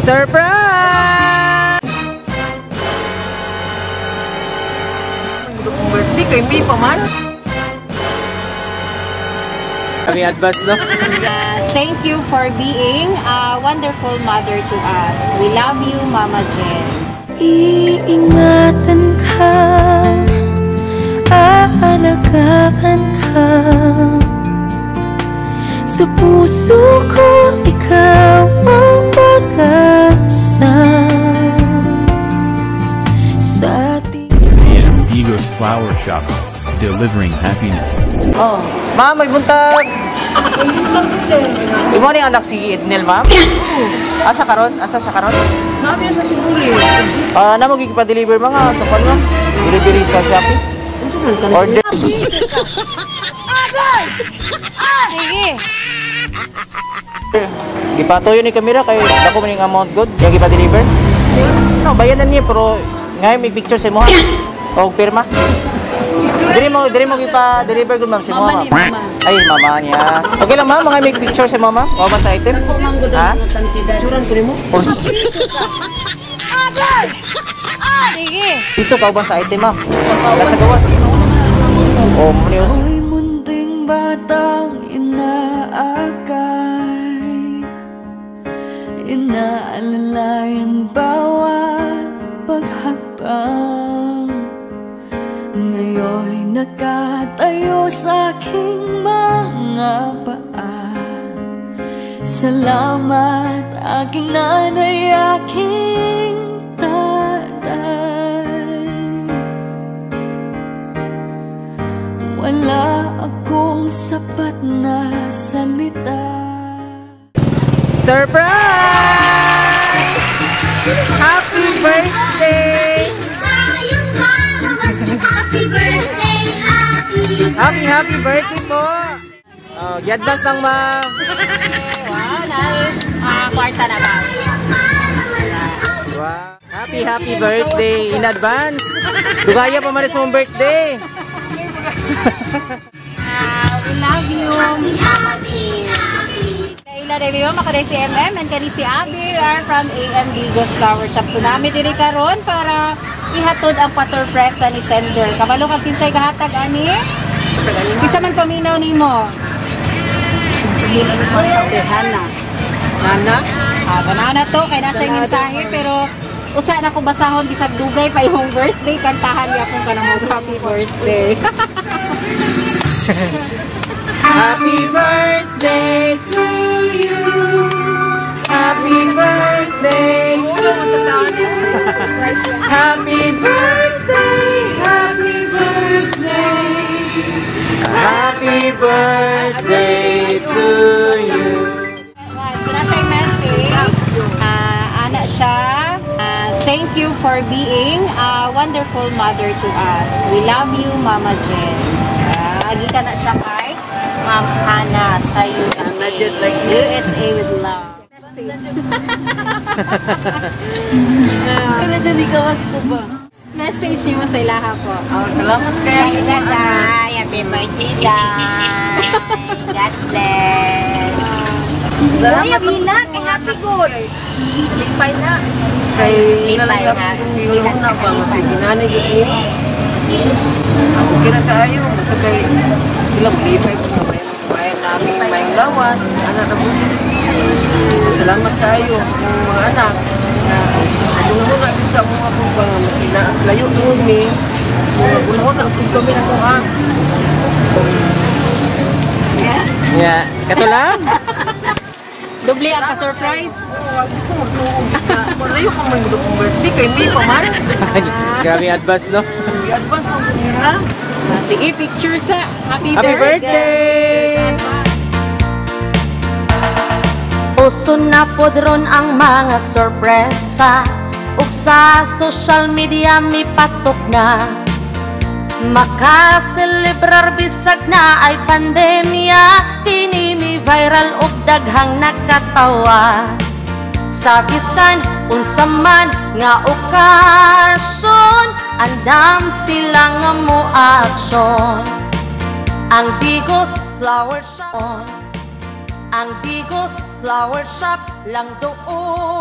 Surprise! Birthday kay May pa man. Kami advance, no? Thank you for being a wonderful mother to us. We love you, Mama Jen. Iingatan ka, aalagaan ka. Sa puso ko, ikaw ang pag-asa. Sa AM Digos Flower Shop, delivering happiness. Oh. Ma'am, may buntag. Imo ni anak si Ednel, ma'am? Asa karon? Asa siya karon? Nabi sa siguro eh. Ah, namo pa-deliver mga sa kwan, ma'am. Delivery sa Shopee. Unsa man ka? Order. Sige. Gipatuyo ni kamera kay dako man yung amount good. Yung gipa-deliver. No, bayanan niya pero ngayon may picture sa imo ha. O pirma. Diri mo gipa-deliver gud, ma'am, si mo, ma'am. Ay, mama niya. Okay lang, ma'am, mga may picture sa mama. O ba sa item? Ha? Suran ko nimo. Sige. Dito ka ba sa item, ma'am? Nasa gawas. Oh, mo niyo. Ako'y munting batang inaakay, inaalalayan bawat paghakbang. Ngayon'y nakatayo sa aking mga paa. Salamat, aking nanay, aking tatay. Wala akong sapat na salita. Surprise! Happy birthday! Happy birthday, happy. Happy, happy birthday po! Oh, gi-advance lang, ma'am. Wow, nice. Ah, kwarta na ba? Wow. Happy, happy birthday in advance. Dugaya pa man sa mong birthday. Ah, we love you. Happy, happy, happy. Kaila dahil ma'am, ako si MM and kani si Abby. We are from AM Digos Flower Shop. So nami diri karon para ihatod ang pasurpresa ni sender. Kabalo kag kinsay gahatag ani? Bisa man paminaw nimo. Si Hana. Nana? Ah, banana to kay na siya yung mensahe pero usa na ko basahon bisag dugay pa imong birthday, kantahan niya akong kanang mag happy birthday. Happy birthday to you. Happy birthday to you. Happy birthday, happy birthday. Happy birthday to you. So na siya yung message. Ah, ana siya. Ah, thank you for being a wonderful mother to us. We love you, Mama Jen. Ah, gikan na siya kay Ma'am Hana sa USA. USA with love. Message. Kaya dali gawas ko ba? Message niyo sa ilaha po. Oh, salamat kay. Day, happy birthday, Day. God bless. Salamat. Ay, kay happy good. Lipay na. Kay Lipay na. Lipay na ba mo sige nanay gyud ni. Okay na kaayo basta kay sila lipay ko na may namin may lawas anak na buti. Salamat kaayo sa akong mga anak nga adungan na gyud sa mga akong pang layo tungod ni mga gunahon na pud kami na kuha. Yeah, kato lang. Doble ang ka-surprise. Oo, di ko magtuog na. Layo pa man gud akong birthday kay May pa man. Grabe advance, no? I-advance mo gud nila. Ah, sige, picture sa. Happy, Happy birthday! Uso na pod ron ang mga sorpresa, ug sa social media mipatok na. Makaselebrar bisag na ay pandemya, kini mi viral ug daghang nakatawa. Sa bisan unsa man nga okasyon, andam sila nga mo aksyon. Ang Digos Flower Shop, ang Digos Flower Shop lang doon.